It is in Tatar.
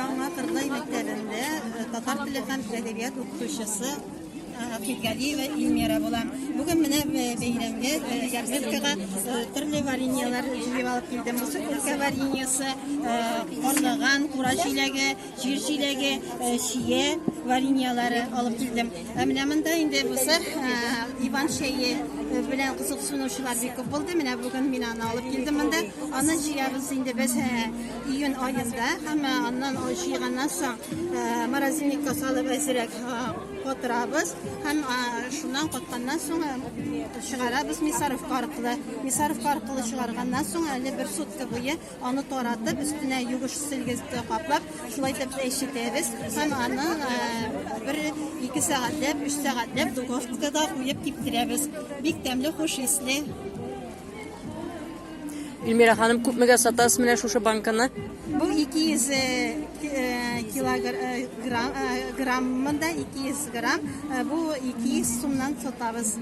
Яңа Кырлай мәктәбендә татар теле һәм әдәбият укытучысы Ахметгалиева Эльмира булам. Бүген менә бәйрәмгә, ярминкага төрле вареньелар җыеп алып килдем. Бусы күркә вареньесы, карлыган, кура җиләге, җир җиләге, чия вареньелары алып килдем. Ә менә монда инде бусы Иван чәе белән кызыксынучылар бик күп булды. Менә бүген мин аны алып килдем монда. Аны җыябыз инде без июнь аенда һәм аннан җыйганнан соң морозильникка салып әзрәк катырабыз һәм шуннан катканнан соң чыгарабыз мясорубка аркылы. Мясорубка аркылы чыгарганнан соң әле бер сутка буе аны таратып, өстенә юеш сөлгесе каплап, шулай итеп әчетәбез һәм аны бер ике сәгатьләп, өч сәгатьләп духовкада куеп киптерәбез. Бик тәмле, хуш исле. Эльмира ханым, күпмегә сатасыз менә шушы банканы? Бу 200 килограмм, граммында 200 грамм. Бу 200 сумнан сатабыз.